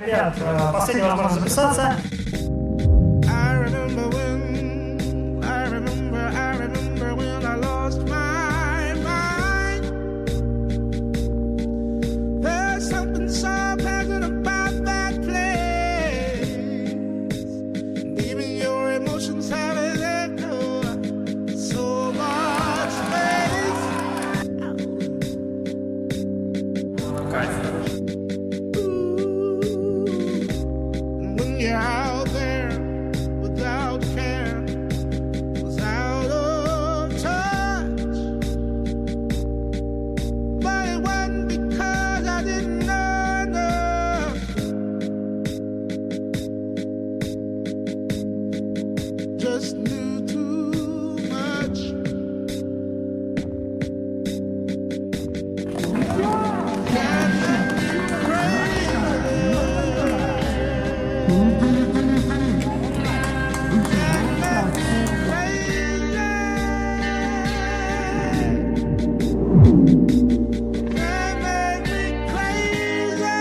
Ребят, последняя возможность записаться. I remember when, I remember when I lost my mind. There's something so pleasant about that place. And even your emotions have an echo. So much space. Кайф. Ooh. And when you're out there without care, was out of touch. But it wasn't because I didn't know enough. Just knew too much. Can't make me crazy. Can't make me crazy. Can't make me crazy.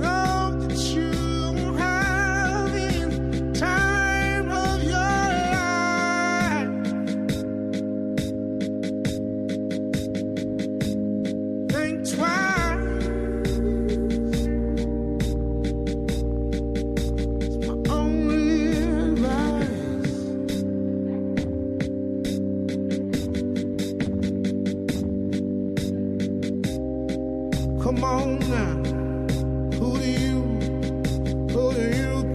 Love that you having time of your life. Think twice. It's my only advice. Come on now. Who do you, who do you